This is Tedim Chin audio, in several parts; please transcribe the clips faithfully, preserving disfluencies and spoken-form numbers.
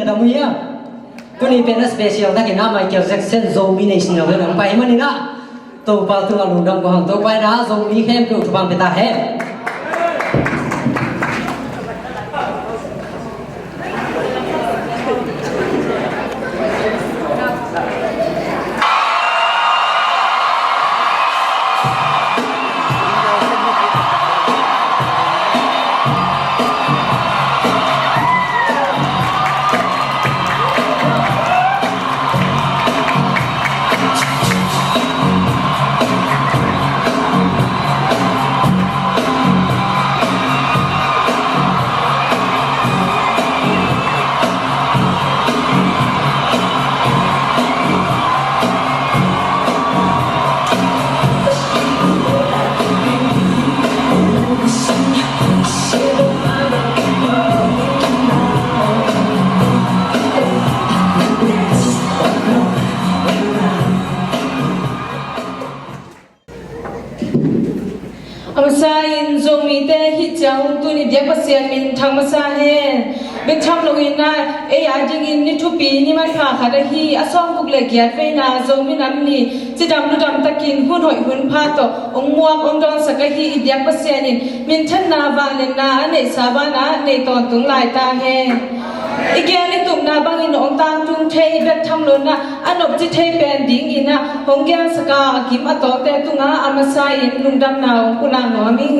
Lam uh hiam? Tuni pen a special takin a Michael Jackson Zomi Nation lo hi lam pai manin ah Topa tungah lungdam ko hang. Topa in ah Zomi khempeuh thupha pia ta hen. A masa in Zomite hih ciang tuni biak Pasian min thang masa hen. Bek tham loin ah ei a dingin ni thupi ni manpha khat ahi a sawmguk le giat veina Zomi Nam Ni cidam ludam takin hun hoih hun pha tawh hong muak hong dawnsak ahi i biak Pasian in minthanna vangliatna a neihsa banah nei tawntung lai ta hen. I gen i tupna bangin hong tangtung thei bek tham loin ah a nopci thei pen dingin ah hong gensak a, a gim a tawlte tungah a masa in lungdamna hong pulak nuam ing.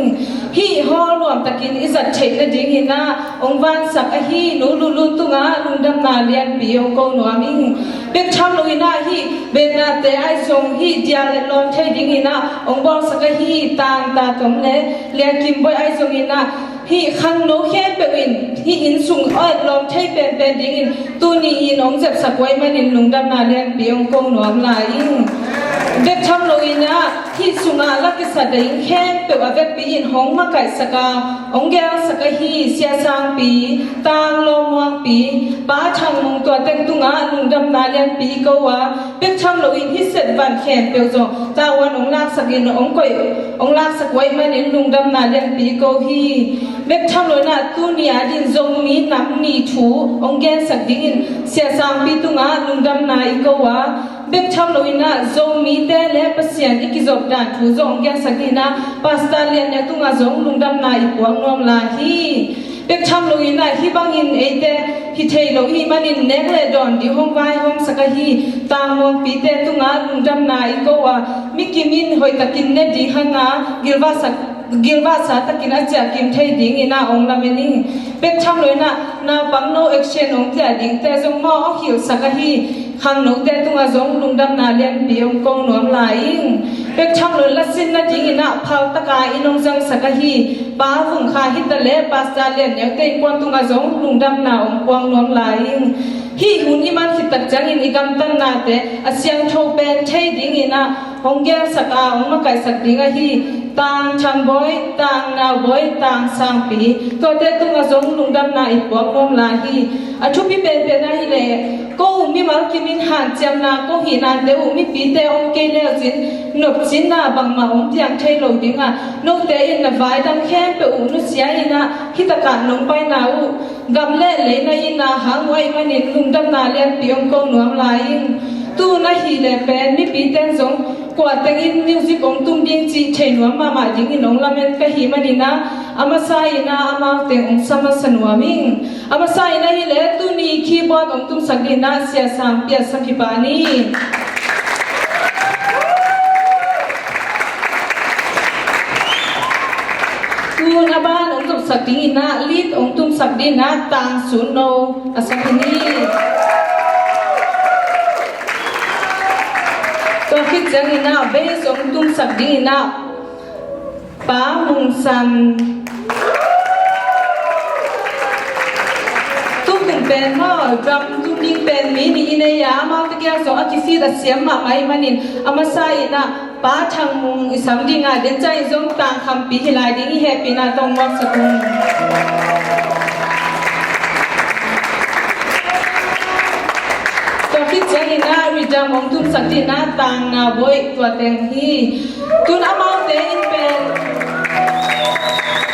Hih hawl nuam takin i zat theih nadingin ah hong vansak ahi Nu Lulun tungah lungdamna lianpi hong ko nuam ing. Bek tham loin ah hih bennate ahi zong hih dial lawm thei dingin ah hong bawlsak ahi Tang Ta Tom le Lia Kim Bawi ahi zongin ah hih khangno khempeuh in hih inn sung a lawm thei penpen dingin tuni in hong zepsak uh ahih manin lungdamna lianpi hong ko nuam lai ing. Bek tham loin ah hih sungah la kisa ding khempeuh a vekpi in hong makaihsak a, hong gelsak ahi Sia Sangpi, Tang Lawm Muangpi, Pa Thang Mung, tua teng tungah lungdamna lianpi ko a, bek tham loin hih setvan khempeuh zong tavuan hong laksak in hong koih, hong laksak uh ahih manin lungdamna lianpi ko hi. Bek tham loin ah tuni a dingin Zomi Nam Ni thu hong gensak dingin Sia Sangpi tungah lungdamna i ko a, bek tham loin ah Zomite le Pasian i kizop dan thu zong hong gensak dingin ah Pastor Lian Neu tungah zong lungdamna i puak nuam lai hi. Bek tham loin ah hih bangin eite hi thei lo i hih manin nek le dawn ding hong vaihawmsak ahi Tang Muangpite tungah lungdamna i ko a, mi kim in hoih takin ne ding hang a, gilvahsa, gilvahsa takin a ciah kim thei dingin ah hong lamen ing. Bek tham loin ah naupang no action hong ciah dingte zong mawh hong hilhsak ahi khangnote tungah zong lungdamna lianpi hong ko nuam lai ing. Bek tham loin lasin nadingin ah phal taka inn hong zangsak ahi Pa Vung Kha hi ta le Pastor Lian Neute innkuan tungah zong lungdamna hong puak nuam lai ing. Hih hun i man khit tak ciangin i gamtatnate a siangtho pen thei dingin ah hong gelsak a, hong makaihsak ding ahi Tang Thang Bawi, Tang Nau Bawi, Tang Sangpi, tuate tungah zong lungdamna i puak nuam lai hi. A thupi penpen ahih leh ko uh mimal kim in hanciamna ko hih nate uh mipite om kei le uh cin nopcinna bangmah om piang thei lo ding a, note in na vaidam khempeuh uh nusia in ah hih takah nong paina uh gam le lei na in ah hang uh ahih manin lungdamna lianpi hong ko nuam lai ing. Tu-in ahih leh pen mipite in zong kua teng in music hong tum ding cih thei nuam mahmah dingin hong lamen ka hih manin ah a masa in ah amau teng hong sa masa nuam ing. A masa in ahih leh tuni keyboard hong tumsak dingin ah Sia Sangpi a sak hi pah ni. Tu-in a ban hong tumsak dingin ah lead hong tumsak dingin ah Tang Sun No a sak hi ni. Tua khit ciangin ah bass hong tumsak dingin ah Pa Mung San. Tukum pen maw, drum tum ding pen mi nih i nei a, amaute kiang zong a kifit a siam mahmah ahih manin a masa in ah Pa Thang Mung i sam ding a, den ciang zong Tang Kham Pi hi lai ding, i hehpihna tawh hong muaksak un. Tua khit ciangin ah rhythm hong tumsak dingin ah Tang Nau Bawi, tua teng hi. Tu-in amaute in pen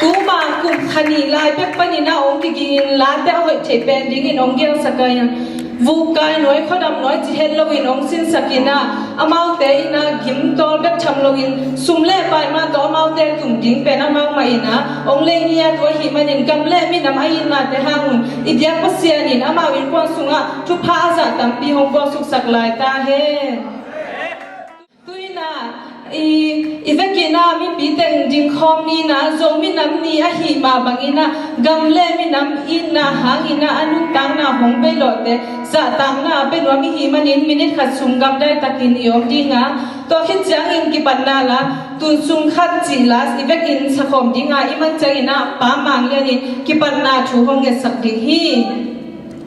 tuma kum khat Nih lai bek panin ah hong kigingin late a hoih theih pen dingin hong gelsak a, vuk kai nuai khuadam nuai ci het loin hong sinsak in ah, amaute in ah gim tawl bek tham loin sum le pai mah tawh amaute tum ding pen amau mah in ah hong lei ngiat uh ahih manin gam le minam a itnate hang un i biak Pasian in amau innkuan sungah thupha a zah tampi hong bawlsuksak lai ta hen. Tu in ah i, i vekin ah mipi teng dingkhawm ni in ah, Zomi Nam Ni ahih mah bangin ah gam le minam itna hangin ah a nuntakna hong bei lawhte zahtakna a pia nuam i hih manin minit khat sung gamdai takin i om ding a, tua khit ciangin kipatna la, tun sung khat cih la i vekin sakhawm ding a, i man ciangin ah Pa Mang Lian in kipatna thu hong ngetsak ding hi.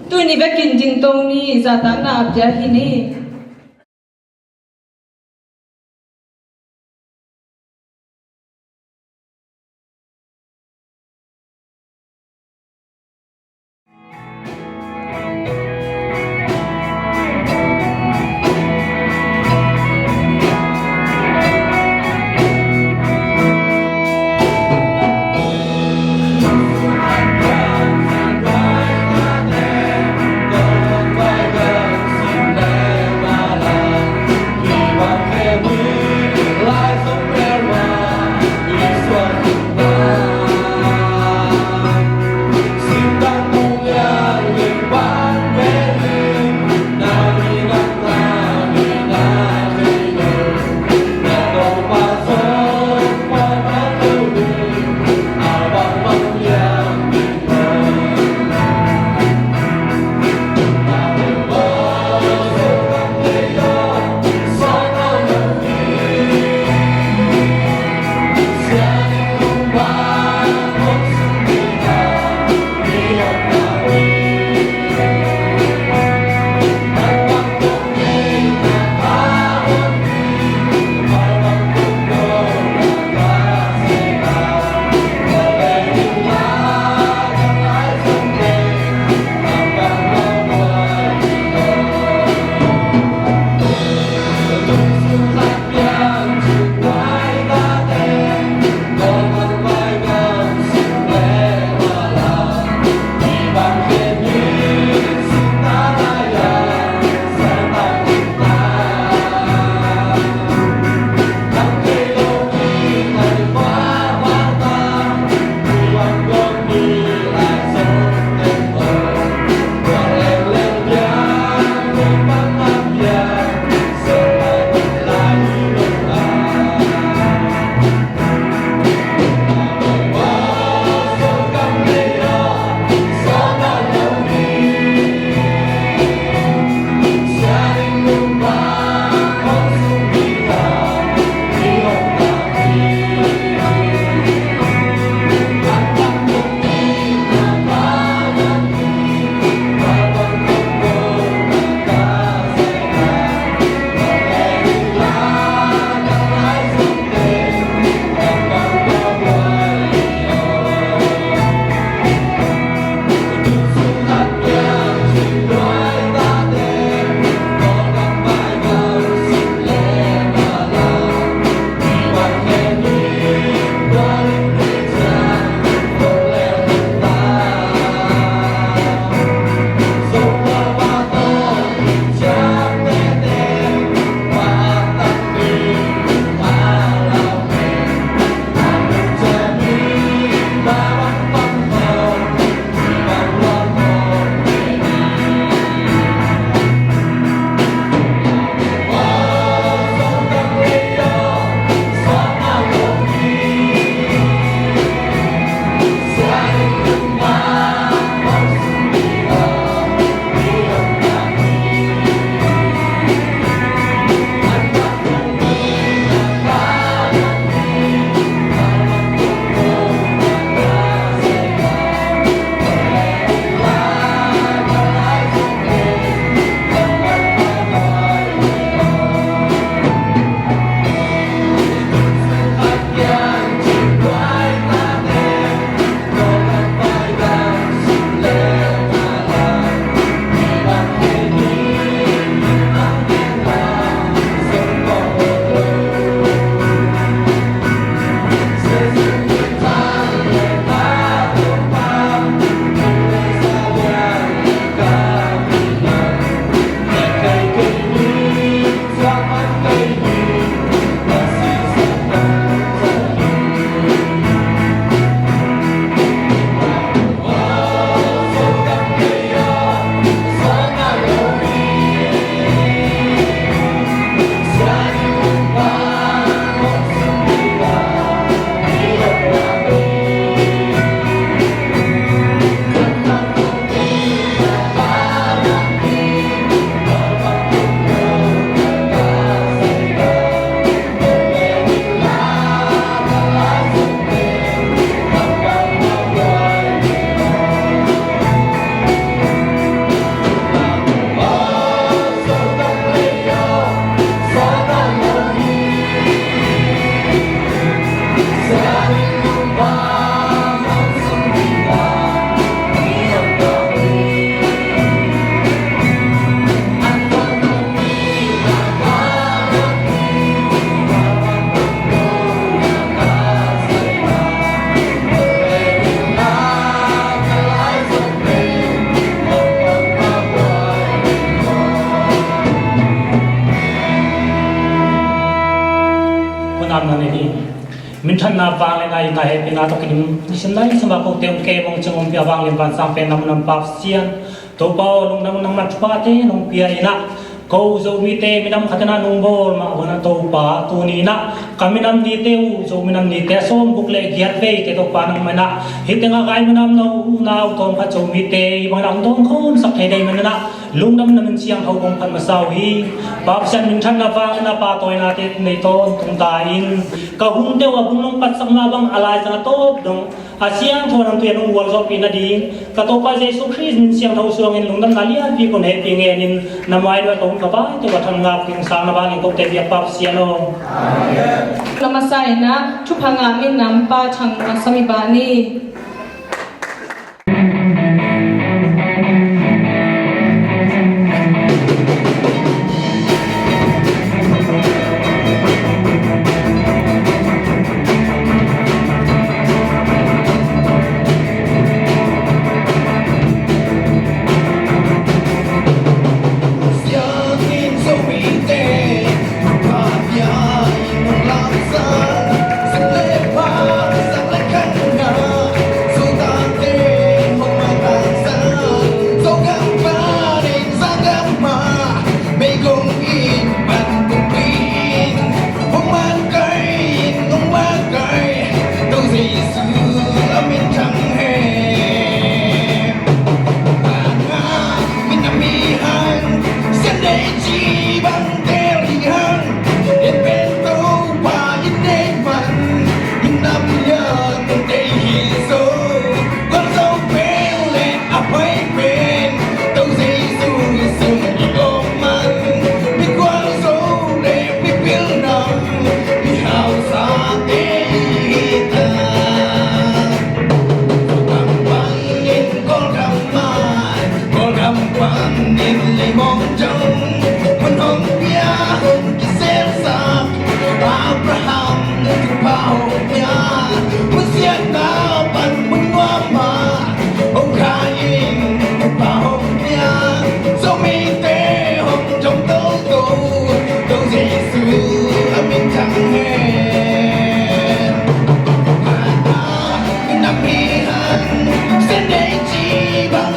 Tu in i vekin dingto ni, zahtakna a pia hi ni. Minthanna vangliatna i ngah hehpihna tawh kidim nisim nai sum a kote hong kem hong cing hong pia vanglian vansang pen na mun a om Pa Pasian. Topa aw, lungdam, nangma thuphate nong pia in ah, ko Zomite minam khat in ah nong bawl mah bangin ah Topa, tuni in ah ka minam nite uh, Zo minam nite a sawm guk le giat veite Topa nangmah in ah hih tengah gai minam na uh, na uh tawm khat Zomite hih bangin ah hong tawngkhawmsak thei deih manin ah lungdam, na min siangtho kong phat masa uh hi. Pa Pasian, minthanna vangliatna pahtawinate nei tawntung ta in, ka hunte uh a bung nong patsak mah bang a laizang a tawp dong a siangtho nang tui a nong gualzawhpih nading ka Topa Jesu Khrist min siangtho suangin lungdamna lianpi kong hehpih ngenin, na mai dua tawh ka vaite uh a thamngap ding sang na bangin kote biak Pa Pasian aw. Amen. Na masa in ah thupha ngah minam Pa Thang Mang Sam i ban ni. Kawlgam panin leimong zong mun hong pia, hong kiselsak. Abraham thupha hong pia, mun siatna pan mun nuam ah hong khai in, thupha hong pia. Zomite hong zom toto, To Jesu a min thang hen. Thupha ngah minam hi hang, Sunday ci bang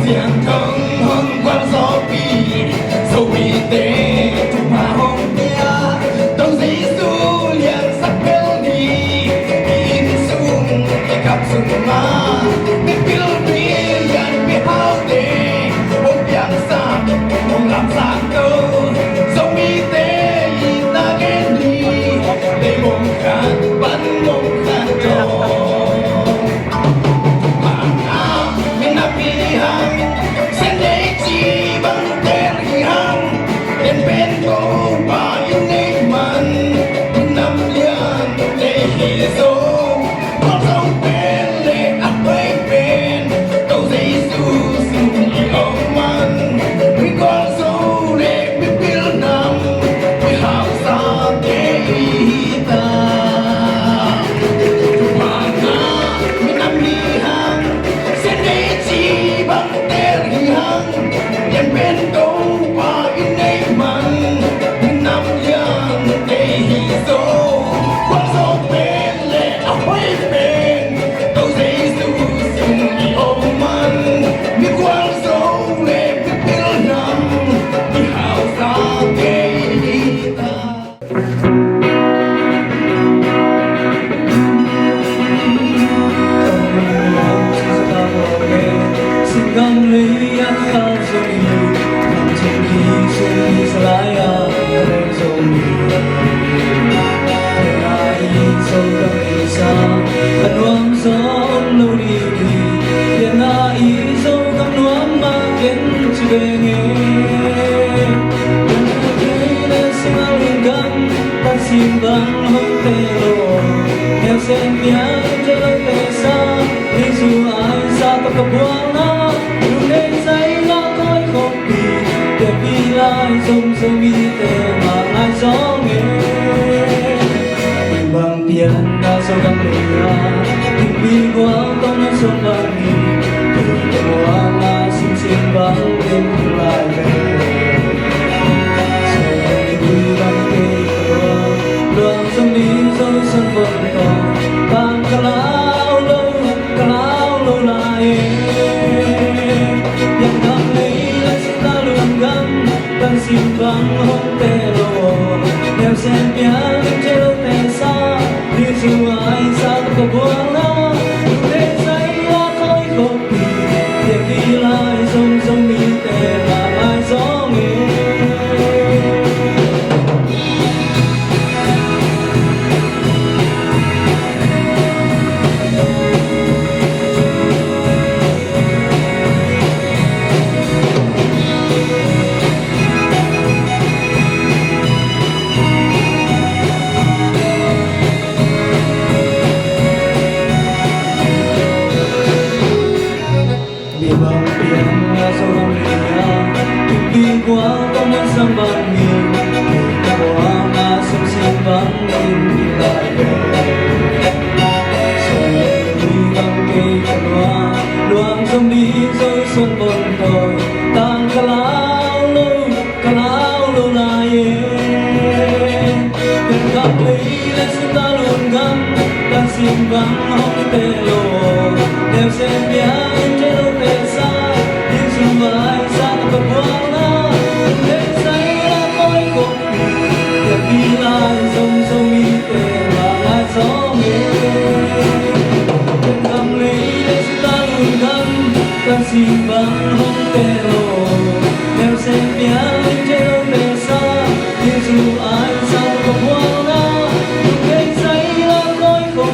Siangtho hong gualzawhpih Zomite thupha hong pia, To Jesu liansak bel ni. I inn sung, i gam sung ah mipil, milian, mihaute hong piangsak, hong lamsang to Zomite itna gen hi. Leimong khat pan mong khat zong Thupha ngah minam hi hang, Sunday ci bang teel hi hang. Ken pen Topa in neih man, minam lian nei hi zaw. Khualzo pen le a pai pen, To Jesu sung i om man, mi khualzo le mipil nam, mi hausate i hi ta. Thupha ngah minam hi hang, Sunday ci bang teel hi hang. Ken pen Topa in neih man, minam lian nei hi zaw. Khualzo pen le a hoih pen, To Jesu sung i om man, mi khualzo le mipil nam, mi hausate i hi ta. Bang pian na so bang lei a, tingpi gual tong na so bang ni, tingpi gual na sim sim bang lim lai ve. So tingpi bang kei ka luang, luang sim ni so sun bon tong, bang ka lau lo, ka lau lo lai e. Yang gam lei la si ta luang gam, kan sim bang hong te lo. Neu sen piang te lo te sa, di su ai sa ka buang na. Lu te sai la koi ko pi, ya ki lai zong zong mi te ma ai zong e. Mi bang piang a so bang lia, pi pi kua kong man sang bang mi, pi kua a sum sing bang mi, mi lai ve. Sum mi bang kei ka lua, luang sum mi so son bon toi, tang ka lau lo, ka lau lo lai e. Pen gam lei le sum ta lun gam, kan sim bang hong te lo. Neu sen piang te lo te sa, in sum vai sa ka buang na. Te sai la koi ko pi, te pi lai zong zong mi te ma lai zong e. Pen gam lei le sum ta lun gam, kan sim bang hong te lo. Neu sen piang te lo te sa, in sum vai sa ka buang na. Te sai la koi ko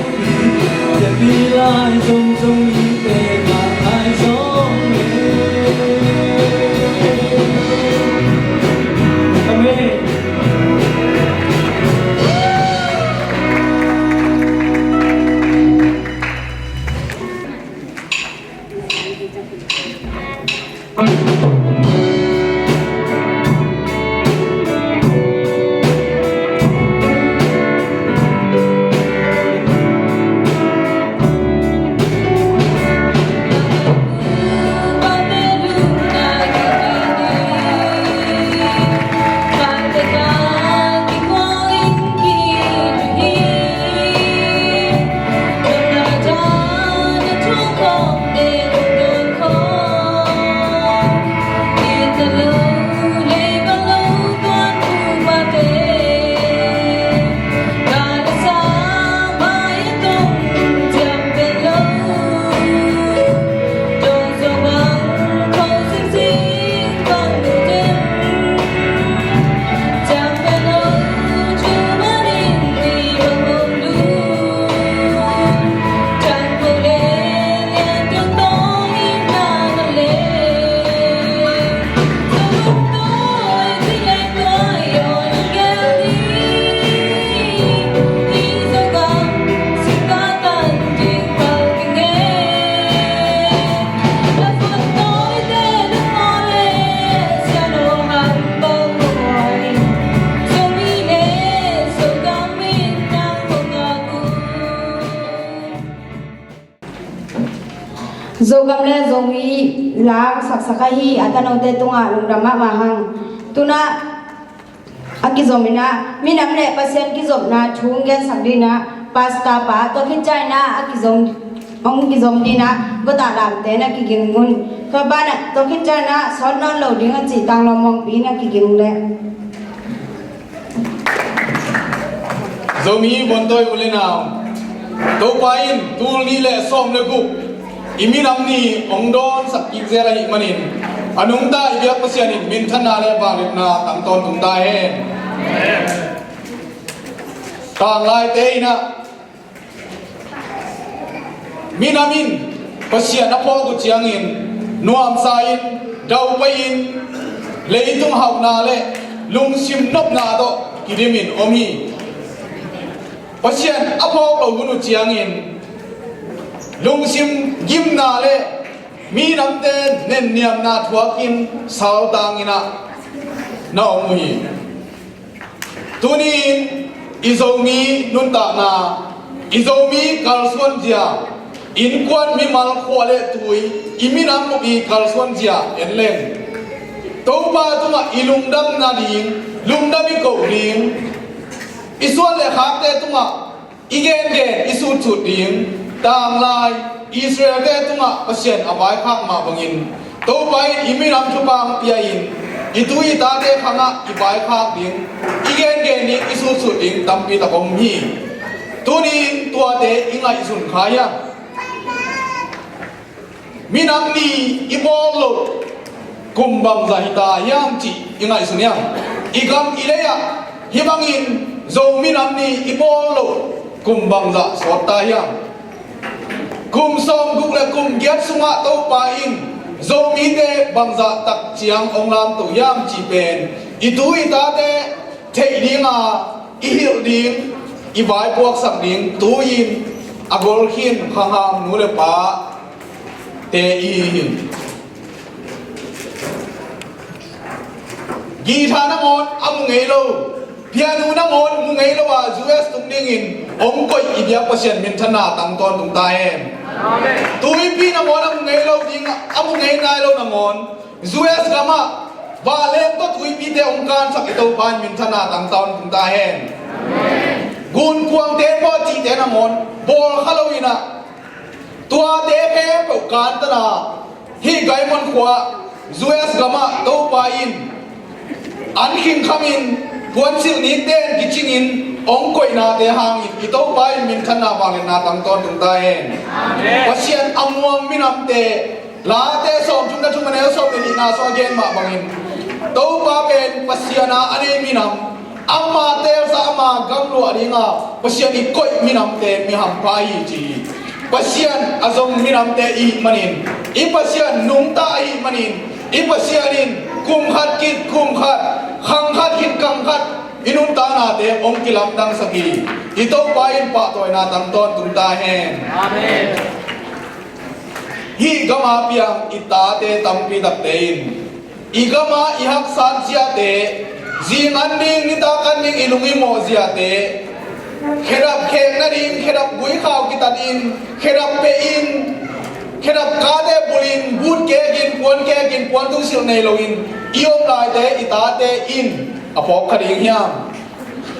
Zogam le Zomi la saksak ahi a tanote tungah lungdam mahmah hang. Tunah a kizom inah minam le Pasian kizopna thu hong gensak dinah Pastor pa tua khit ciang inah a kizom, hong kizom dinah gota lamte na kiging un. Tua banah tua khit ciang inah sawt nawn lo ding a cih Tang Lawm Mawngpi na kiging leh. Zomi Bontawi u le nau, Topa in tul nih le sawm le guk i minam ni hong dawnsak kik zel ahih manin, a nungta i biak Pasian in minthanna le vangliatna tang tawntung ta hen. Tanglaite inah minam in Pasian a phawk uh ciangin nuamsa in Daupai-in leitung hauhna le lungsim nopna tawh kidimin om hi. Pasian a phawk lo hun uh ciangin lungsim gimna le minamte nenniamna thuakin saltangin ah na om uh hi. Tuni-in i Zomi nuntakna, i Zomi kalsuanzia, innkuan mimal khua le tui, i minam uh i kalsuanzia en leng Topa tungah i lungdam nading, lungdam i koh ding, i suan le khakte tungah i gengen i sutsut ding, tanglai Israelte tungah Pasian a vaikhak mah bangin Topa in i minam thupha pia-in i tu i tate khangah i vaikhak ding, i gengen ding, i sutsut ding tampi tak om hi. Tuni-in tuate i ngaihsun kha hiam? Minam ni i bawl loh kum bangzah hi ta hiam cih i ngaihsun hiam? I gam i lei-ah hih bangin Zo minam ni i bawl loh kum bangzah sawt ta hiam? Kum sawmguk le kum giat sungah Topa in Zomite bangzah tak ciang hong lamto hiam cih pen i tu i tate theih dinga i hilh ding, i vaipuaksak ding tu-in a golkhin khangham nu le pa te i hi hi. Guitar nangawn a mu ngei lo, piano nangawn mu ngei lo a U S tung dingin hong koih i biak Pasian minthanna tang tawntung ta hen. Tuipi nangawn a mu ngei lo ding, a mu ngei nai lo nangawn U S gamah vahleng tawh tuipite hong kansak i Topa in minthanna tang tawntung ta hen. Gunkuangte, pawlcihte nangawn bawl kha lo-in ah tuate khempeuh kantan a, hih Gaimon khua U S gamah Topa in an khingkhamin puansilh nikte in kicingin hong koihnate hangin i Topa in minthanna vangliatna tang tawntung ta hen. Pasian a muang minamte, Late sawmthum le thum a neu sawm le nihna sung a gen mah bangin Topa pen Pasian a a nei minam, ama teelsa, ama gamluah dinga Pasian i koih minamte mi hampha hi ci hi. Pasian a zong minamte i hih manin, i Pasian nungta ahih manin, i Pasian in kum khat khit kum khat, khang khat khit khang khat i nuntaknate hong kilamdangsak hi. I Topa in pahtawina tang tawntung ta hen. Amen. Hih gama piang i tate tampi takte in i gama i haksat ziate, zingan ding, nitak an ding i lung i mawh ziate, khedap khek nading, khedap guikhau kitatin, khedap pehin, khedap kate bulin, but kekin, puan kekin, puan tungsilh nei loin i om laite i tate in a phawk kha ding hiam?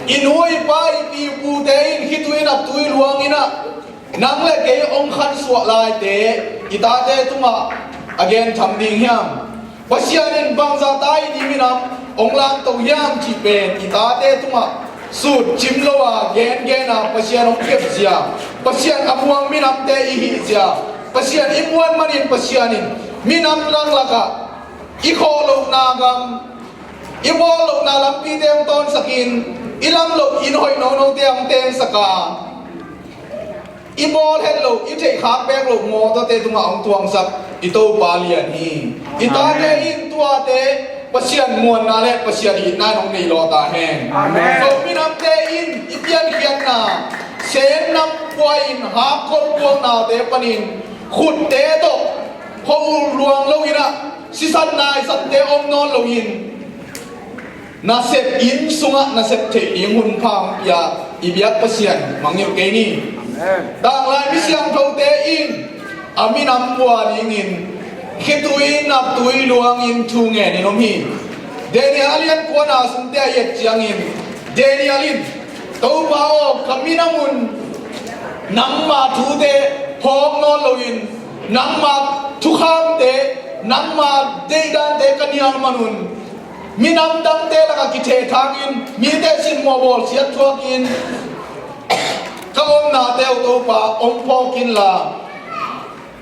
I nu i pa i pi i pute in khitui naptui luangin ah nang le kei hong khansuah laite i tate tungah a gentham ding hiam? Pasian in bangzah ta i ding minam hong lamto hiam cih pen i tate tungah sut cim lo a gengen a Pasian hong kepzia, Pasian a muang minamte i hihzia, Pasian i muan manin Pasian in minam langlakah i khawh lohna gam, i bawl lohna lampite hong tawnsakin, i lam loh inn hoih nonote hong tengsak a, i bawl het loh, i theihkhak pek loh mawtawte tungah hong tuangsak i Topa lian hi. I tate in tuate Pasian muanna le Pasian itna in hong nei law ta hen. Amen. Zomi namte in i piankhiatna, Sem nam pua in Hakkhol puaknate panin khutte tawh khua-ul luang loin ah, sisan naisante om nawn loin, nasep inn sungah nasep theih ding hun pha hong pia i biak Pasian mangngilh kei ni. Amen. Tanglai mi siangthote in a minam pua dingin khitui naptui luangin thu ngenin om hi. Daniel a lian kuana sungte a i et ciangin Daniel in, Topa aw, ka minam un nangma thute phawk nawn loin, nangma thukhamte, nangma deidante ka nial manun, minam dangte lakah kithehthangin, mite sinmuah bawlsiat thuakin ka omnate uh Topa hong phawk inla,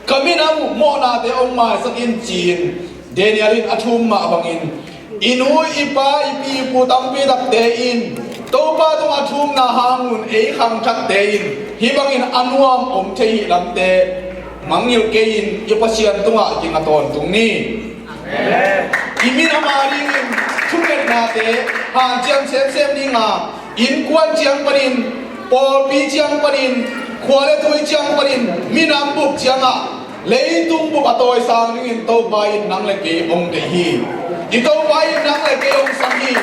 ka minam uh mawhnate hong maisak in, ci-in Daniel in a thum mah bangin, i nu i pa, i pi i pu tampi takte in Topa tungah thumna hangun ei khangthakte in hih bangin a nuam om thei hih lamte mangngilh kei-in i Pasian tungah kinga tawntung ni. I minam a dingin thungetnate hanciam semsem ding a, innkuan ciang panin, pawlpi ciang panin, khua le tui ciang panin, minam bup ciangah leitung bup a tawisang dingin Topa in nang le kei hong deih hi. I Topa in nang le kei hong sam hi.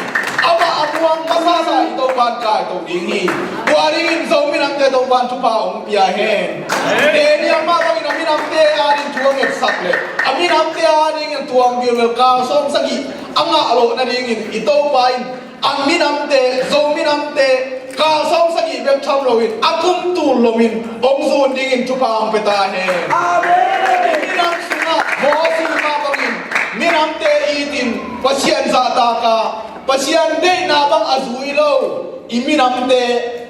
Amah a muang masasa i Topa in kaito ding hi. Tua dingin Zo minamte Topa in thupha hong pia hen. Daniel mah bangin a minamte a dingin thu a ngetsak le a minamte a dingin tuang bilbel kal sawm sagih a ngah loh nadingin i Topa in a minamte, Zo minamte kal sawm sagih bek tham loin a kum tul loin hong zun dingin thupha hong pia ta hen. Amen. I minam sungah Moses mah bangin minamte itin Pasian zahtak a, Pasian deihna bang a zui lo i minamte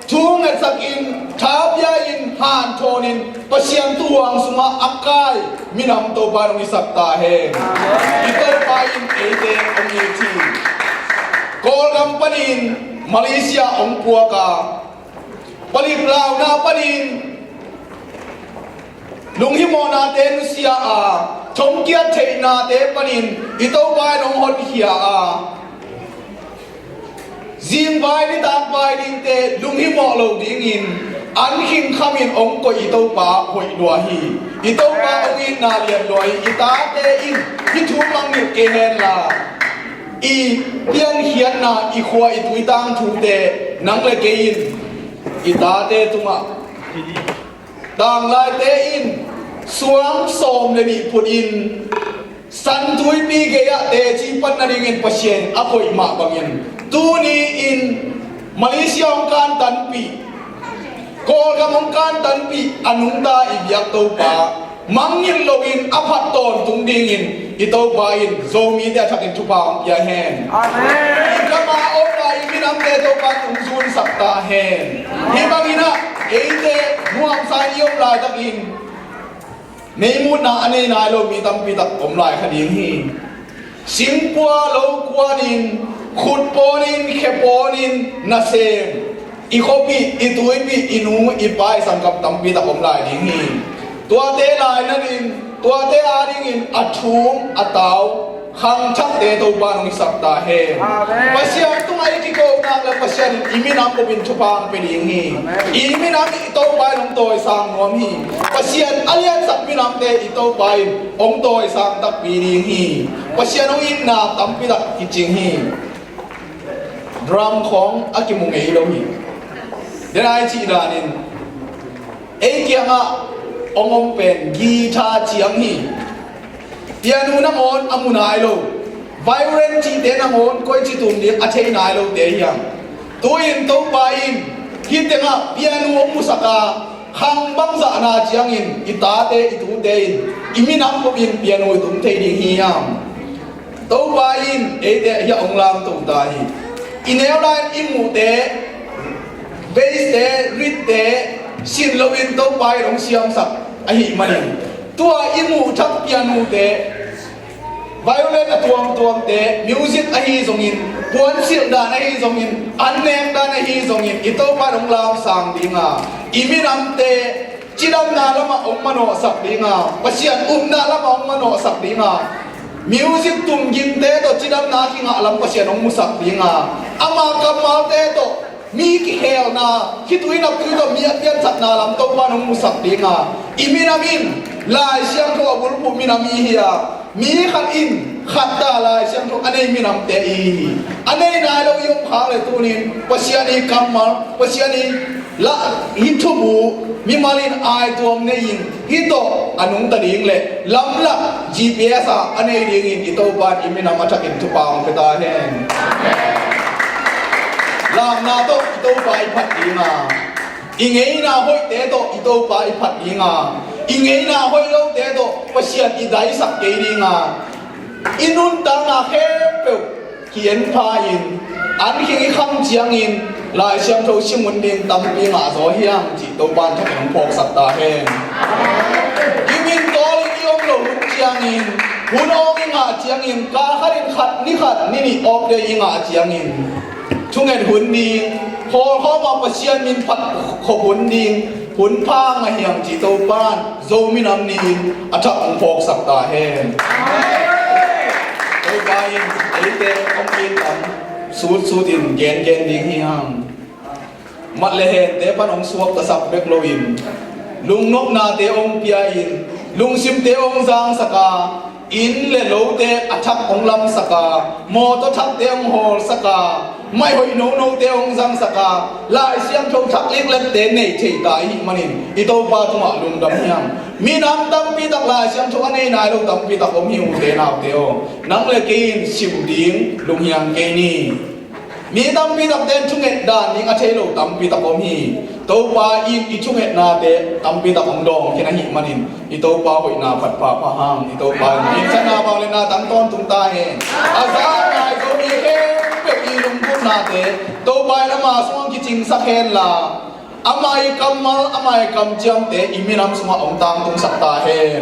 thu ngetsakin, tha pia-in, hanthawnin Pasian tuuhang sungah a kai minam Topa in hong hisak ta hen. I Topa in eite hong it hi. Kawlgam panin Malaysia hong puak a, palik launa panin lunghimawhnate nusia a, thongkiat theihnate panin i Topa in hong honkhia a, zingvai nitakvai dingte lunghimawh lo dingin an khingkhamin hong koih i Topa hoih lua hi. I Topa hong itna lian lua hi. I tate in hih thu mangngilh kei henla, i piankhiatna, i khua, i tui tangthute nang le kei in i tate tungah, tanglaite in suang sawm le nih phutin San Tuipi gei-ah teci pan nadingin Pasian a koih mah bangin, tuni-in Malaysia hong kantanpih, Kawlgam hong kantanpih a nungta i biak Topa mangngilh loin a phat tawntung dingin i Topa in Zomite a thakin thupha hong pia hen. Amen. I gam a om lai i minamte Topa in hong zunsak ta hen. Hih bangin ah eite nuamsa in i om laitakin meimutna a nei nai lo mi tampi tak om lai kha ding hi. Singkua lo kuanin, khut pawnin, khe pawnin nasem, i khuapih, i tuipih, i nu i pa, i sanggam tampi tak om lai ding hi. Tuate lainanin, tuate adingin a thum a tau khangthakte Topa in hong hisak ta hen. Amen. Pasian tungah i kiko nak le Pasian in i minam bupin thupha hong pia ding hi. Amen. I minam i Topa in hong tawisang nuam hi. Pasian a liansak minamte i Topa in hong tawisang takpi ding hi. Pasian hong itna tampi tak kicing hi. Drum khawng a kimu ngei lo hi. Den a i cih danin ei kiangah hong om pen guitar ciang hi. Piano nangawn a mu nai lo, violin cihte nangawn koi ci tum ding a thei nai lote hiam? Tu-in Topa in hih tengah piano hong musak a, khang bangzahna ciangin i tate i tute in i minam bupin piano i tum thei ding hiam? Topa in eite hiah hong lamto ta hi. I neu lai-in i muhte, bass-te, rit-te sin loin Topa in hong siamsak ahih manin, tua i muh thak piano-te, violin a tuamtuamte, music ahi zongin, puansilh dan ahi zongin, an nek dan ahi zongin, i Topa in hong lamsang ding a, i minamte cidamna lamah hong manawhsak ding a, Pasian upna lamah hong manawhsak ding a, music tumgimte tawh cidamna kingah lam Pasian hong musak ding a, ama kammalte tawh mi kikhelna, khitui naptui tawh mi a piansakna lam Topa in hong musak ding a, i minam in Lai Siangtho a bulphuh minam i hi a, mi khat in khat ta Lai Siangtho a nei minamte i hi. A nei nai lo i om khak le tunin Pasian i kammal, Pasian i lah, i thubu mimal in aituam nei-in hih tawh a nungta ding le lamlak G P S a a nei dingin i Topa in i minam a thakin thupha hong pia ta hen. Lamna tawh i Topa i phat ding a, i ngeina hoihte tawh i Topa i phat ding a, i ngeina hoih lote tawh Pasian i daisak kei ding a, i nuntakna khempeuh ki-en pha-in, an khing i kham ciangin Lai Siangtho sim hun ding tampi ngah zaw hiam cih Topa in thakin hong phawksak ta hen. Kimin tawlin i om loh hun ciangin, hun awng i ngah ciangin, kal khatin khat, ni khat, ni nih off day i ngah ciangin, thunget hun ding, hawlkhawm a Pasian min phat khop hun ding, hun pha ngah hiam cih Topa in Zomi Nam Ni-in a thak hong phawksak ta hen. Eite hong it tam sutsutin gengen ding hi hang. Mat le hente pan hong suaktasak bek loin lungnopnate hong pia-in, lungsimte hong zangsaka, inn le lote a thak hong lamsaka, mawtaw thakte hong hawlsaka, mai hoih nonote hong zangsaka, Lai Siangtho thak liklekte nei thei ta i hih manin i Topa tungah lungdam hiam? Minam tampi tak, Lai Siangtho a nei nai lo tampi tak om hi, ute naute aw. Nang le kei in sim ding lunghiang kei ni. Mi tampi takte in thunget dan ding a thei lo tampi tak om hi. Topa in i thungetnate tampi tak hong dawng khin ahih manin i Topa hoihna phat pha pha hang. I Topa in i sana bang le na tang tawntung ta hen. A za a nai Zomi khempeuh i lungkimnate Topa in ama sungah hong kicingsak hen la, ama i kammal, ama i kamciamte i minam sungah hong tangtungsak ta hen.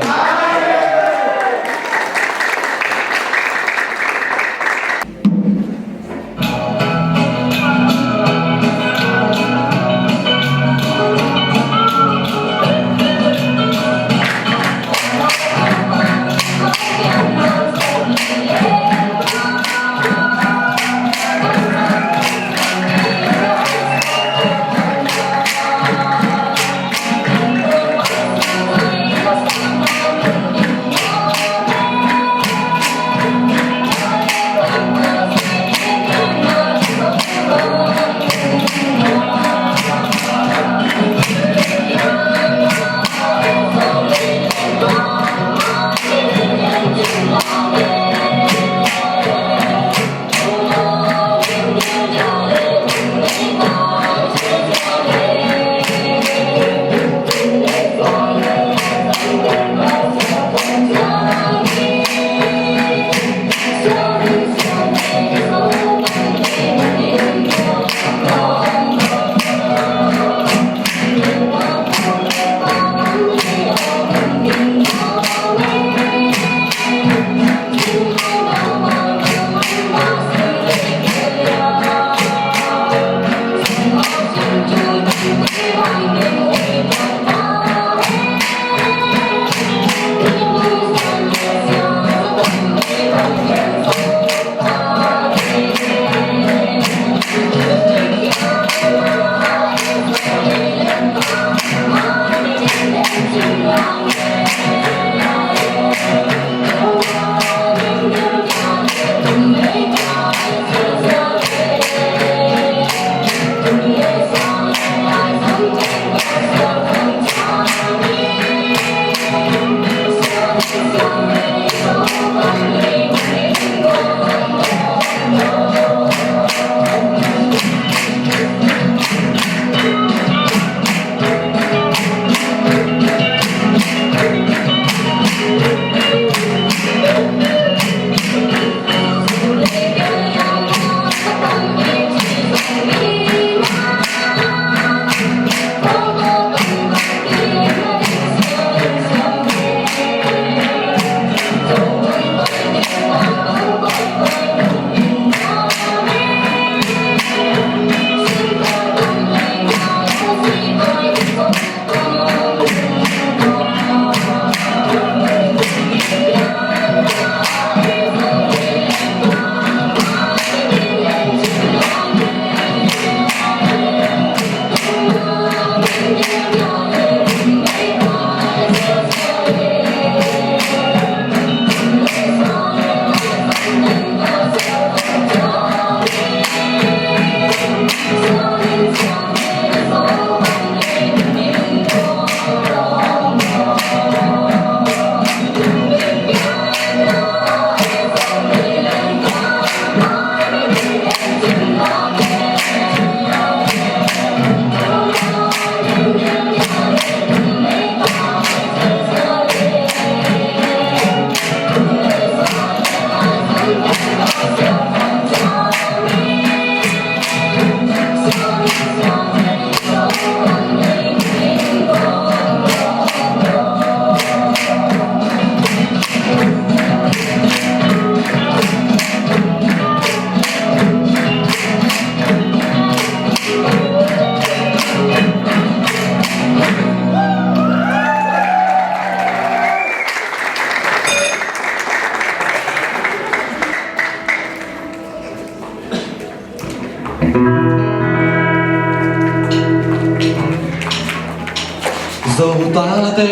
Zo tate,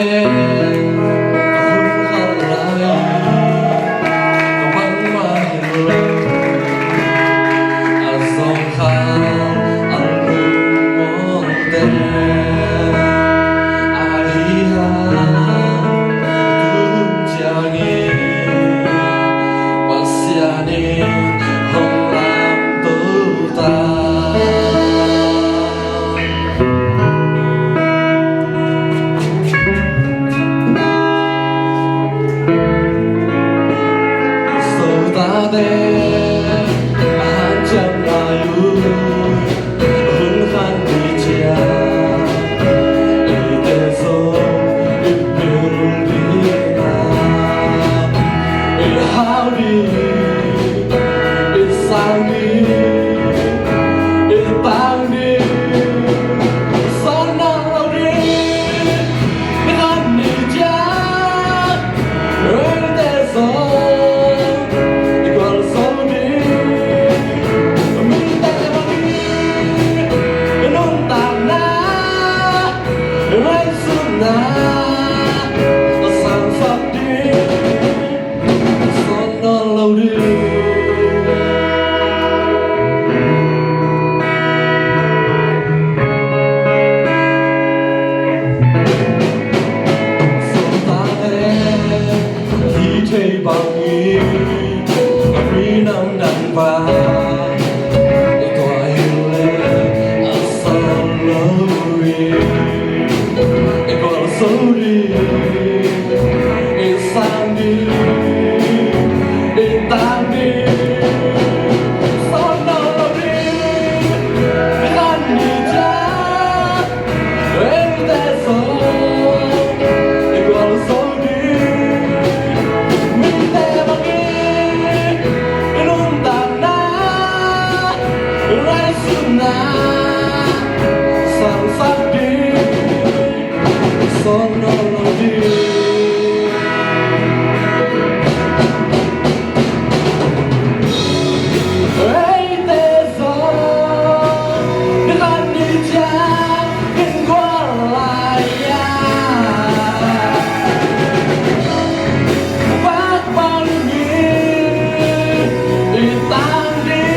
hun khat lai, bangmah hi lo. A zong khat a lungmuangte, ahi hang tun ciangin Pasian in hong lamto ta. Zo tate, a hanciam lai un, hun khat ni ciang eite zong i pil ding a, i hau ding, i sang ding, i tang ding, sawt nawn lo ding. Ni khat ni ciang eite zong i gualzo ding, mite bangin i nuntakna, i ngaihsutna a sangsak ding, sawt nawn lo ding. Zo tate, i thei bangin a minam dang bang i tua hi leh a sawt lo ding. I gualzo ding, i sang ding, i tang ding, sawt nawn lo ding. Ni khat ni ciang eite zong i gualzo ding, mite bangin i nuntakna, i ngaihsutna sangsak ding, sawt nawn lo ding. Eite zong ni khat ni ciang in gual lai a, Baibal in i tang ding.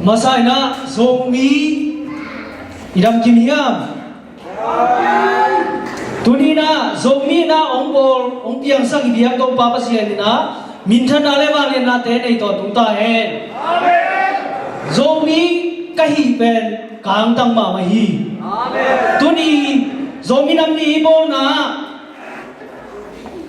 Masa in ah Zomi i damkim hiam? Tuni in ah Zomi in ah hong bawl, hong piangsak i biak Topa Pasian in ah minthanna le vangliatnate nei tawntung ta hen. Zomi ka hih pen ka hantang mahmah hi. Tuni Zomi Nam Ni i bawlna ah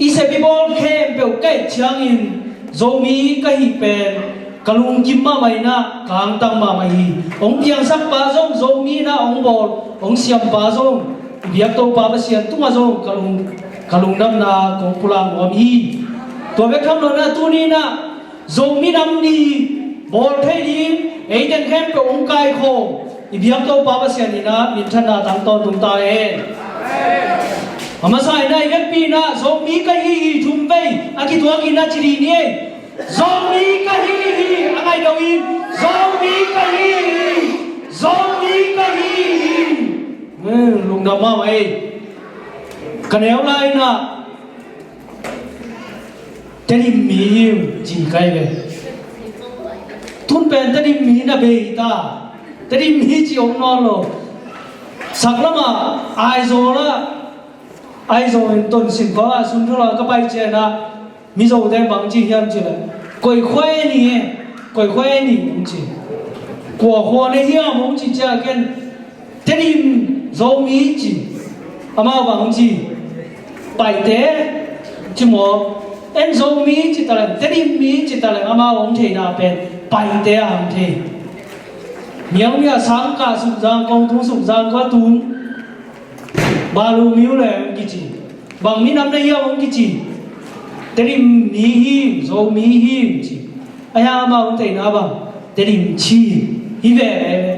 i sep i bawl khempeuh ka et ciangin Zomi ka hih pen ka lungkim mahmah in ah ka hantang mahmah hi. Hong piangsak pa zong Zomi in ah hong bawl, hong siam pa zong i biak Topa Pasian tungah zong ka lung, ka lungdamna kong pulak nuam hi. Tua bek tham lo in ah tuni in ah Zomi Nam Ni bawl thei ding ei teng khempeuh hong kaikhawm i biak Topa Pasian in ah minthanna tang tawntung ta hen. A masa in ah i vekpi in ah Zomi ka hi hi thum vei a kituak in ah ci dih ni ei. Zomi ka hi hi, a ngaih lo in, Zomi ka hi hi, Zomi ka hi hi. Hmm, lungdam mahmah ei. Ka neu lai in ah Tedim mi hi uh ci ka hi ve. Tun pen Tedim mi na bei ta. Tedim mi ci om nawn lo. Saklam ah Aizawl ah, Aizawl in Tonzang khua ah Sungthu ah ka pai ciang ah Mizote bang ci hiam cih leh, "Koi khua e ni e, koi khua e ni," hong ci. "Kua khua na hiam?" hong ci ciang ken, "Tedim Zomi," ci. Amau bang ci, "Paite," ci maw. En Zomi ci ta leng, Tedim mi ci ta leng, amau hong theihna pen Paite a hong thei. Miang mi a sang kah suk zang, kong tung suk zang, kua tung. Balu miu le hong kici. Bang minam na hiam hong kici. Tedim mi hi, Zomi hi hong ci. A hiang amau hong theihna bang, Tedim Chin hi veve.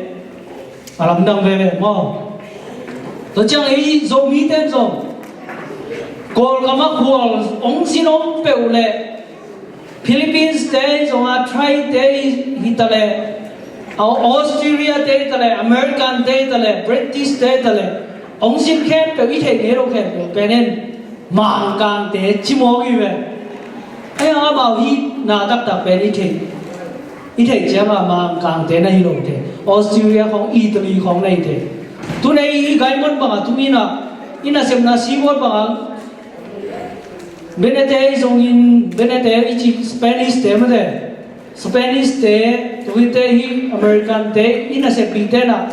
A lamdang veve maw. Tua ciang ei Zomi ten zong Kawlgam ah khual hong zin om peuh leh Philippines te zong a, Thai te hi ta leh, Australia te hi ta leh, American te hi ta leh, British te hi ta leh, hong zin khempeuh i theih ngei lo khempeuh pen en Mangkangte ci mawk hi ve. Ei, amau hihna taktak pen i theih, i theih ciang a Mangkangte na hi lo te. Australia khong, Italy khong na hi te. Tun ei i Gaimon bang a tuni in a, i nasepna seaboard bang a Benete i zongin, Benete i ci Spanish te mate. Spanish te, tua hi te hi American te, i nasepbite na.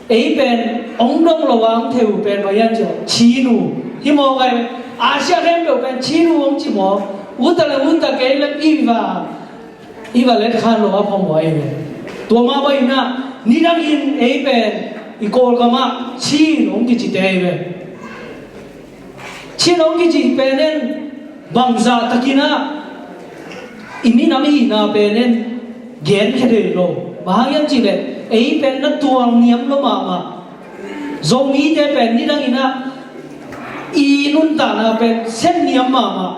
Ei pen hong dong lo a hong thei uh pen bang hiam cih leh Chin uh hi mawk ai. Asia khempeuh pen Chin uh hong ci mawk. Uta le uta kei le i va, i va let khan lo a phamawh ai ve. Tua mah bang in a, nidangin ei pen i Kawlgam ah Chin hong kici te ai ve. Chin hong kici pen en bangzah takin a i minam i hihna pen en genkhia thei lo. Bang hang hiam cih leh ei pen na tualniam lo mahmah. Zomite pen nidangin a i nuntakna pen senniam mahmah.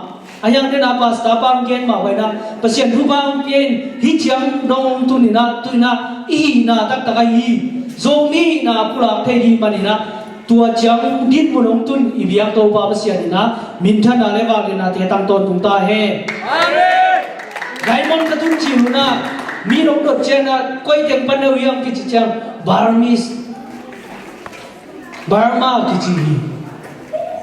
A hiang den a pastor pa hong gen mah bang in a, Pasian thupha hong pia in, hih ciang dong hong tun in a, tu in a i hihna taktak ahi Zomi hihna pulak thei ding man in a, tua ciang dinmun hong tun i biak Topa Pasian in a minthanna le vangliatnate tang tawntung ta hen. Amen. Diamond ka tun cih hun a, mi hong dot ciang a, koi teng pan na uh hiam kici ciang, Burmese, Burma kici hi.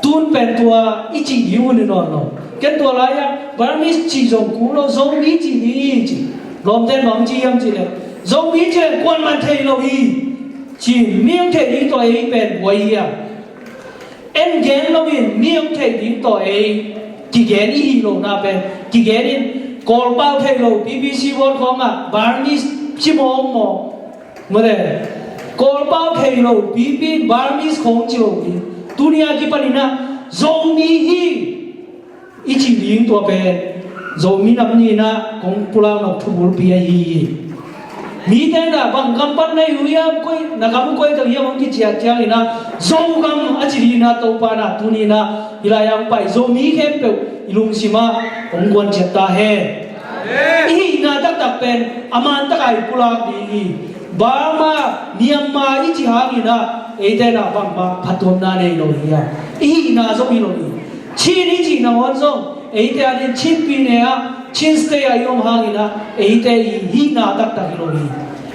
Tun pen tua i cih ding hun hi nawn lo. Ken tua lai-ah Burmese cih zong kul lo, Zomi cih ding hi ci. Lawmten bang ci hiam cih leh, Zomi cih leh kuaman thei lo hi ci. Mi hong theih ding tawh ei pen buai hi a. En gen loin mi hong theih ding tawh ei kigen i hih lohna pen kigen in. Kawlpau thei lo, B B C World khawngah Burmese ci mawkmawk. Mate, Kawlpau thei lo pipi Burmese khawng ci lo hi. Tuni a kipan in a Zomi hi i cih ding tua pen Zomi Nam Ni in a kong pulak nop thubulpi ahi hi. Mite in a bang gam pan na hi uh hiam, koi na gam uh koi tak hiam hong kiciat ciangin a Zogam a ci ding in a Topa in a tuni in a hih lai-ah hong pai Zomi khempeuh i lungsim ah hong guanciat ta hen. I hihna taktak pen a man taka i pulak ding hi. Burma, Myanmar i cih hangin a eite in a bangmah phattuamna nei lo hi a, i hihna zong hi lo hi. Chin i cih nangawn zong eite adingin Chin pi ne ah, Chin State ah i om hangin a eite i hihna taktak hi lo hi.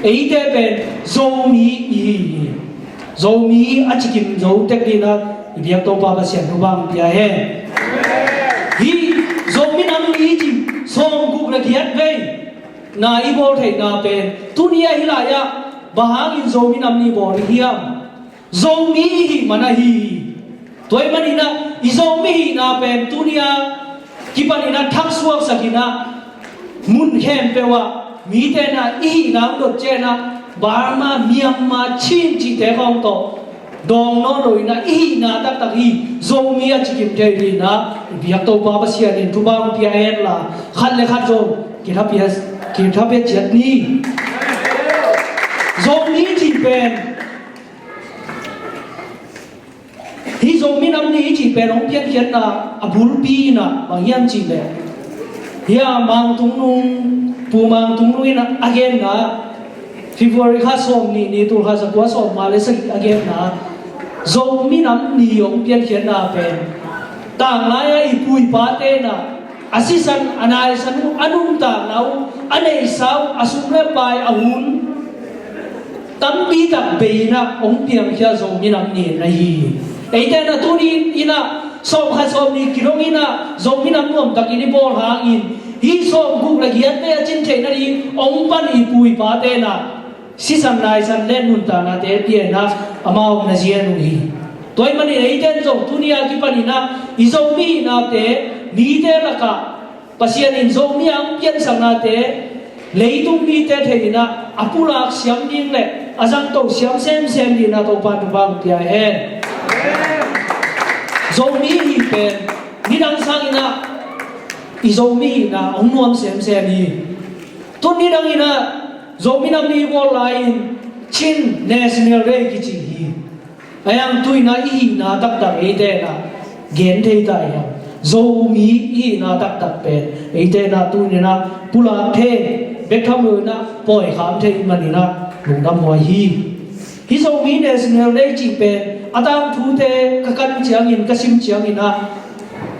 Eite pen Zomi i hi hi. Zomi a cikim zo tek ding a i biak Topa Pasian thupha hong pia hen. Hih Zomi Nam Ni i cih sawmguk le giat vei na i bawl theihna pen tuni a hih lai-ah bang hangin Zomi Nam Ni bawl i hiam? Zomi i hih man ahi hi. Tua ahih manin ah i Zomi hihna pen tuni a kipanin ah thaksuaksak in ah mun khempeuh ah mite in ah i hihna hong dot ciangin ah Burma, Myanmar, Chin cihte khawng tawh dawng nawn lo in ah i hihna taktak hi. Zomi a cikim thei ding in ah i biak Topa Pasian in thupha hong pia hen la, khat le khat zong kitha pia, kitha pia ciat ni. Zomi cih pen Hih Zomi Nam Ni i cih pen hong piankhiatna a bulpi in ah bang hiam cih leh, hih a Mang Tung Nung, Pu Mang Tung Nung in a genna, February kha sawmnih ni, tul khat za kua sawmnga le sagih a genna Zomi Nam Ni hong piankhiatna pen tanglai-a i pu i pate in ah a sisan, a naisan uh, a nuntakna uh, a neihsa uh, a sum le pai, a hun tampi tak bei in ah hong piangkhia Zomi Nam Ni na hi hi. Eite in ah tuni in ah sawmkhat sawmnih kidong in ah Zomi Nam nuamtakin i bawl hangin hih sawmguk le giat vei a cin theih nading hong pan i pu i pate in ah sisan naisan le nuntaknate pia in ah amau na zian uh hi. Tua ahih manin eite in zong tuni a kipanin ah i Zomi hihnate mite lakah Pasian in Zomi a hong piansaknate leitung mite thei in ah a pulak siam ding le a zangto siam semsem ding in ah Topa in thupha hong pia hen. Zomi hih pen nidang sangin ah i Zomi hihna hong nuam semsem hi. Tun nidang in ah Zomi Nam Ni bawl lai-in Chin National Day kici hi. A hang tu in ah i hihna taktak eite in ah gen thei ta hiam? Zomi i hihna taktak pen eite in ah tu in ah pulak thei bek tham lo in ah pawi kham thei manin ah lungdam huai hi. Hih Zomi National Day cih pen a tangthute ka kan ciangin, ka sim ciangin ah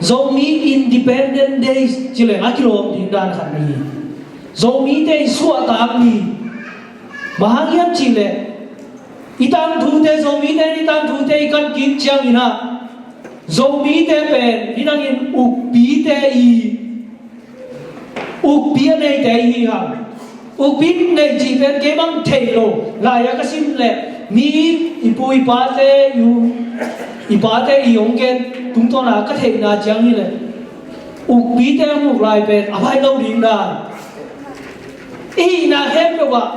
Zomi Independent Day ci leng a kilawm ding dan khat na hi. Zomite i suahtak ni. Bang hang hiam cih leh i tangthute, Zomite i tangthute i kan kik ciangin ah Zomite pen nidangin ukpite i, ukpi a neite i hi hang. Ukpi nei cih pen kei bang thei lo, lai-ah ka sim leh mi i pu i pate i, i pate i hong gen tungtawn a ka theihna ciang hi leh ukpite a muk lai pen a vai lo ding dan. I hihna khempeuh ah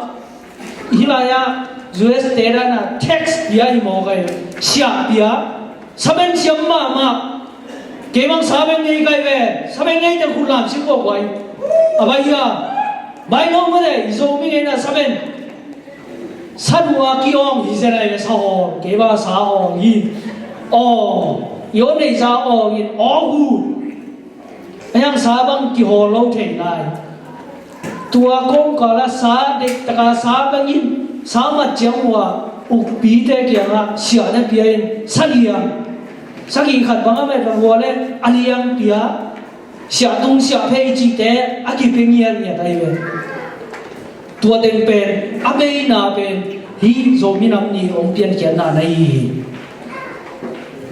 hih lai-ah U S te dan a tax pia hi mawk a, siah pia, samen siam mahmah. Kei bang sabeng ngei kai ve, sabeng ngei te khut lam sim ko guai. A bai a, bai lo mah le, i Zomi ngeina saben. Sa dua ki-awng hi zen ai ve, sa hawl, kei bang sa hawl hi. Awng, i aw nei za awng in, awng hu. A hiang sa bang kihawl lo thei lai. Tua kawngkala sa dek taka sa bangin sa mat ciang uh a ukpite kiangah siahna pia in sa liang, sagih khat bang a met bang uh a le a liang pia, siah tung siah phei cihte a kipia ngiatngiat ahi ve. Tua teng pen a beina pen hih Zomi Nam Ni hong piankhiatna na hi hi.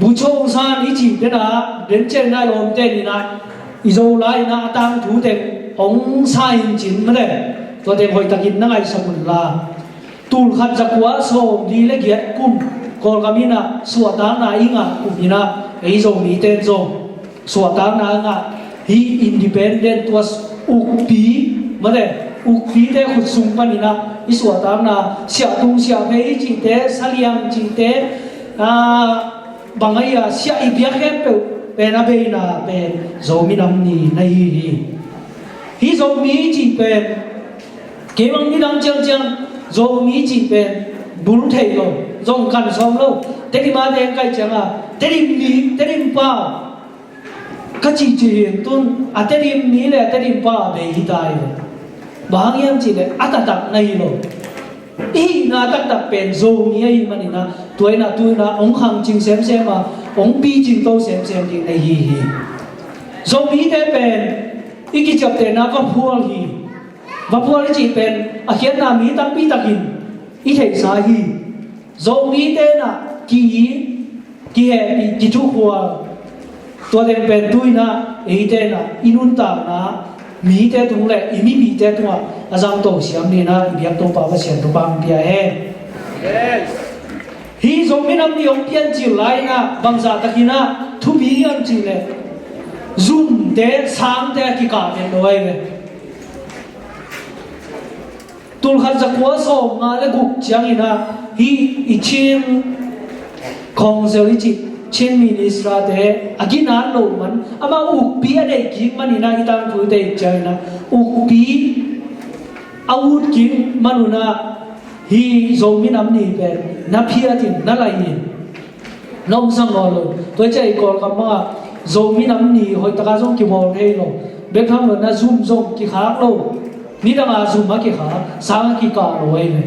Bucho Aung San i cih pen a, den cen nai lawmte ni na, i Zolai na a tangthu teng hong sa in cin mah le, tua teng hoihtakin na ngaihsak un la. Tul khat za kua sawm li le giat kum Kawlgam in a suahtakna i ngah kum in a, ei Zomite zong suahtakna a ngah, hih independent tua ukpi, mate, ukpite khut sung panin a i suahtakna, siah tung siah phei i cihte, sa liang cihte, a, bang a i a siah i piak khempeuh pen a beina pen Zomi Nam Ni na hi hi. Hih Zomi i cih pen kei bang nidang ciangciang Zomi i cih pen bul thei lo, zong kan sawm lo. Tedim a teng kai ciang a, Tedim mi, Tedim pa ka cihcih hi in tun a Tedim mi le a Tedim pa a bei hi ta hi lo. Bang hang hiam cih leh a taktak na hi lo. I hihna taktak pen Zomi ahih manin a, tua in a, tu in a hong khangcing semsem a, hong picing to semsem ding na hi hi. Zomite pen i kiciaptehna va phual hi. Paphual i cih pen a khiatna mi tampi takin i theihsa hi. Zomite in ah ki-it, kihehpih, kithukhual, tua teng pen tu-in ah eite in ah i nuntakna mite tung le i mipihte tungah a zangto siam ni-in ah i biak Topa Pasian thupha hong pia hen. Hih Zomi Nam Ni hong piancil lai-in ah bangzah takin ah thupi hiam cih leh zumte sangte a kikah pen lo ahi ve. Tulkhat zakua sawmnga le guk ciangin ah hih i Chin Council i cih Chin Minister-te a ginat lo man, amah ukpi a deih kik manin ah i tangthu i deih ciangin ah ukpi a ut kik man un ah hih Zomi Nam Ni pen na phiat in, na laih in, na omsak nawn lo. Tua ciang i Kawlgam bangah Zomi Nam Ni hoih takin zong kibawl thei lo. Bek tham lo in ah zum zong kikhak lo. Nidang a zum a kikhak, sang a kikah lo ahi ve.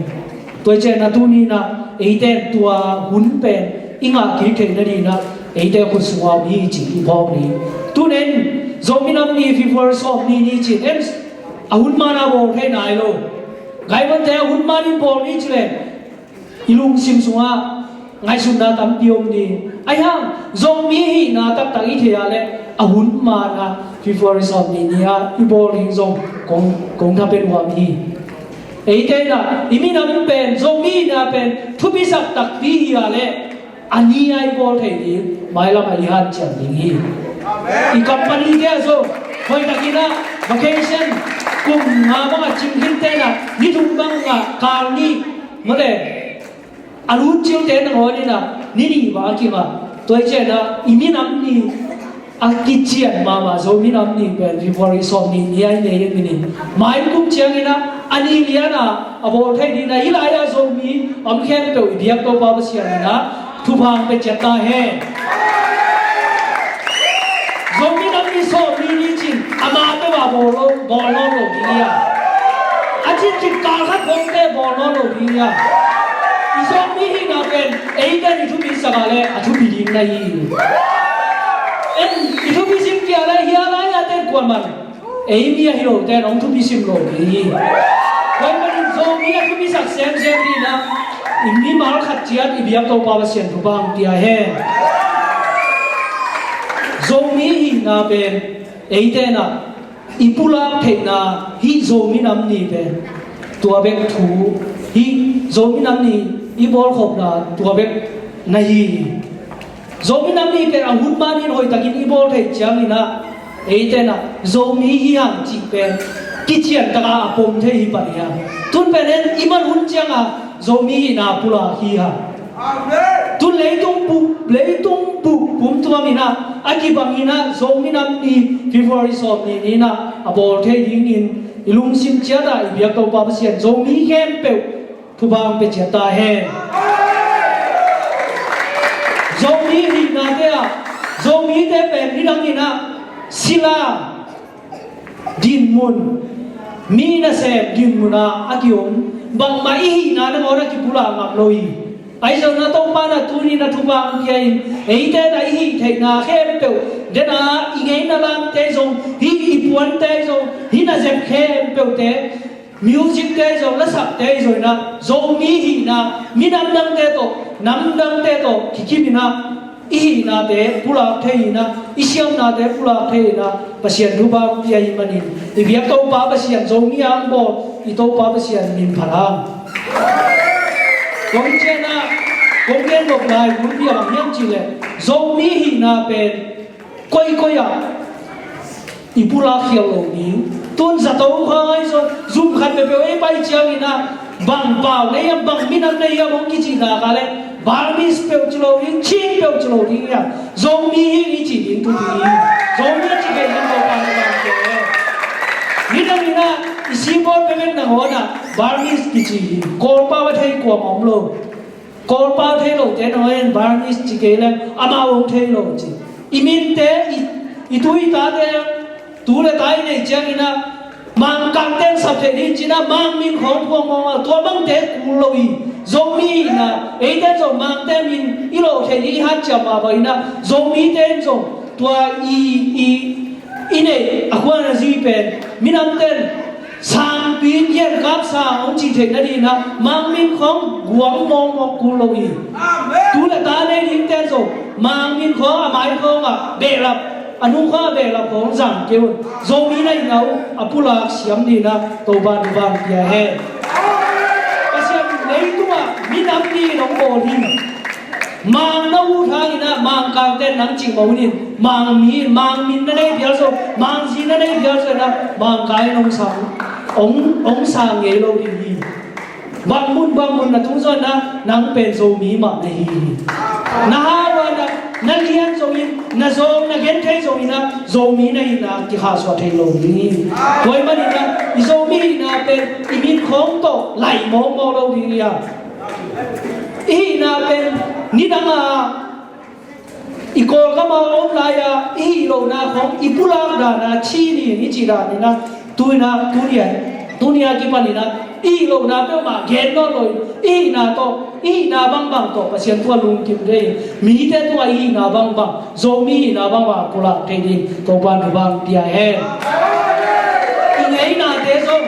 Tua ciang in ah tuni-in ah eite in tua hun pen i ngah kik theih nadingin ah eite khut sungah om hi cih i phawk ni. Tuni-in Zomi Nam Ni February sawmnih ni cih en, a hun man a bawl thei nai lo. Gaimante'n a hun man in bawl ni ci leng i lungsim sungah ngaihsutna tampi om ni. Ahi hang Zomi hihna taktak i theih a leh a hun man a February sawmnih ni-a i bawl ding zong kong, kong tha pia nuam hi. Eite in ah i minam pen, Zomi hihna pen thupisak takpi hi a leh a ni-a i bawl thei ding, mailam ah i hanciam ding hi. I company-te ah zong hoih takin ah vacation kum nga bang a cing khin teh in ah ni thum bang a kal ni, mawle, a lut cilte nangawn in ah ni nih bang a kingah. Tua ciang in ah i minam ni a kician mahmah Zomi Nam Ni pen February sawmnih ni-a i nei i min in, mai kum ciangin ah a ni lian a a bawl thei dingin ah hih lai-ah Zomi om khempeuh i biak Topa Pasian in ah thupha hong pia ciat ta hen. Zomi Nam Ni sawmnih ni cin amah peuh a bawl lo, bawl nawn lo ding hi a. A cin cin kal khat khawngte bawl nawn lo ding hi a. I Zomi hihna pen eite in i thupi sak a leh a thupi ding na hi. En, i thupi sim kei a leh hih lai-ah ten kuaman ei mi a hi lote in hong thupi sim lo ding hi. Tua ahih manin Zomi a thupisak semsem dingin ah i mimal khat ciat i biak Topa Pasian thupha hong pia hen. Zomi hihna pen eite in ah i pulak theihna, hih Zomi Nam Ni pen tua bek thu, hih Zomi Nam Ni i bawlkhopna tua bek na hi hi. Zomi Nam Ni pen a hun man in hoih takin i bawl theih ciangin ah eite in ah Zomi hi hang cih pen kician takin a pom thei hi pah hi a. Tun pen en i man hun ciangin Zomi hihna pulak hi hang. Tun leitung bup, leitung bup pumtuam in ah a kibang in ah Zomi Nam Ni February sawmnih ni-in ah a bawl thei dingin i lungsim ciat ah i biak Topa Pasian Zomi khempeuh thupha hong pia ciat ta hen. Zomi hihnate ah, Zomite pen nidang in ah sila dinmun, mi nasem dinmun ah a kiom, bangmah i hihna nangawn a kipulak ngam lo hi. Ahi zongin ah Topa in ah tuni-in ah thupha hong pia in, eite in ah i hih theihna khempeuh den a, i ngeina lamte zong, hih i puante zong, hih na zep khempeuhte, music-te zong, lasakte zong in ah Zomi hihna, minam dangte tawh, nam dangte tawh kikim in ah i hihnate pulak thei in ah, i siamnate pulak thei in ah Pasian thupha hong pia ahih manin i biak Topa Pasian Zomi a hong bawl i Topa Pasian min phat hang. Kong cian ah kong gen nop lai bulpi ah bang hiam cih leh Zomi hihna pen koikoi ah i pulak khial lo ding. Tun zato kha ngai zaw, zum khat peuhpeuh ei pai ciangin ah bang pau na hiam, bang minam na hiam hong kicih nak leh Burmese peuh ci lo ding, Chin peuh ci lo ding hiam, Zomi hi i ci ding thupi hi. Zomi a ci kei ding Topa na bang kei. Nidang in ah i sibawl peuhpeuh nangawn ah Burmese kici hi. Kawlpau a thei kuamah om lo. Kawlpau thei lote nangawn in Burmese ci kei leng amau hong thei lo ci. I minte, i, i tu i tate, tu le ta i neih ciangin ah Mangkangte in sap theih ding ci-in ah Mang min khawng phuang mawngmawng, tua bangte kul lo hi. Zomi in ah eite zong Mangte min i lawh theih ding i hanciam mah bangin ah Zomite in zong tua i, i, i neih a khuan a zi pen minamte in sang Inn gen kapsa hong cih theih nadingin ah Mangmin khawng guang mawkmawk kul lo hi. Tu le ta nei dingte zong Mangmin khawng a mai khawngah behlap, a nung khawngah behlap khawng zang kei un. Zomi na hihna uh a pulak siam dingin ah Topa thupha pia hen. Pasian, leitungah minam nih in hong bawl hi. Mang na ut hangin ah Mangkangte nang cih mah un in, Mangmi, Mangmin na nei phial zo, Mangzi na nei phial zo in ah Mangkang in hong sang, hong, hong sang ngei lo ding hi. Bang mun bang mun na tung zo in ah nang pen Zomi mah na hi hi. Na hau a na, na lian zongin, na zawng na genthei zongin ah Zomi na hihna kikhahsuah thei lo ding hi. Tua ahih manin ah i Zomi hihna pen i min khawng tawh laih mawkmawk lo ding hi a. I hihna pen nidang a, i Kawlgam a om lai-a i hih lohna khawng i pulak dan a, ci ni, i cih dan in ah, tu in ah, tuni a, tuni a kipan in ah i hih lohna peuhmah gen nawn lo in, i hihna tawh, i hihna bangbang tawh Pasian tungah lungkim thei, mite tungah i hihna bangbang, Zomi hihna bangbang pulak thei ding Topa'n thupha pia hen. I ngeinate zong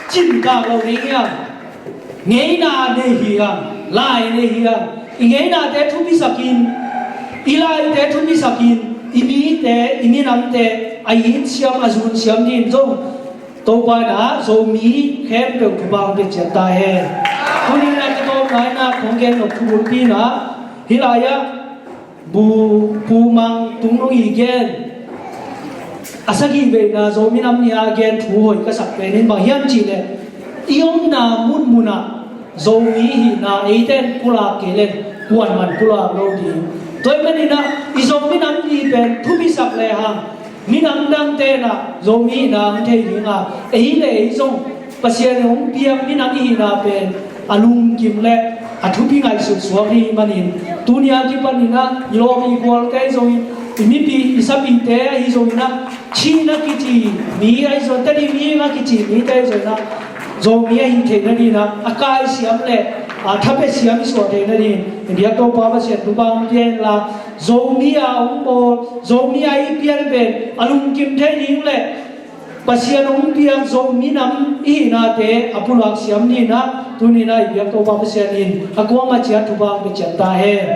cimtak lo ding hi a. Ngeina nei hi hang, lai nei hi hang. I ngeinate thupisakin, i laite thupisakin, i mite, i minamte a it siam, a zun siam dingin zong Topa in ah Zomi khempeuh thupha hong pia ciat ta hen. Tuni in ah kitawpna in ah kong gen nop thubulpi in ah, hih lai-ah Pu, Pu Mang Tung Nung i gen, a sagih veina Zomi Nam Ni a gen thu hoih ka sak pen in bang hiam cih leh, i omna munmun ah Zomi hihna eite in pulak kei leng kuaman pulak lo ding. Tua ahih manin ah i Zomi Nam Ni pen thupisak lehang minam dangte in ah Zomi hihna hong thei ding a, ei le ei zong Pasian in hong piak minam i hihna pen a lungkim le a thupi ngaihsut suak i hih manin, tuni a kipan in ah i lawm i gualte zongin, i mipi i sapite ahi zongin ah, Chin a kici mi ahi zong, Tedim a kici mite ahi zongin ah, Zomi ahih theih nadingin ah, a kaisiam le a tha pia siam i suah theih nadingin i biak Topa Pasian thupha hong pia hen la, Zomi a hong bawl, Zomi a i pian pen a lungkim thei ding le Pasian hong piak Zomi Nam i hihnate a pulak siam dingin ah, tuni in ah i biak Topa Pasian in a kuamah ciat thupha hong pia ciat ta hen.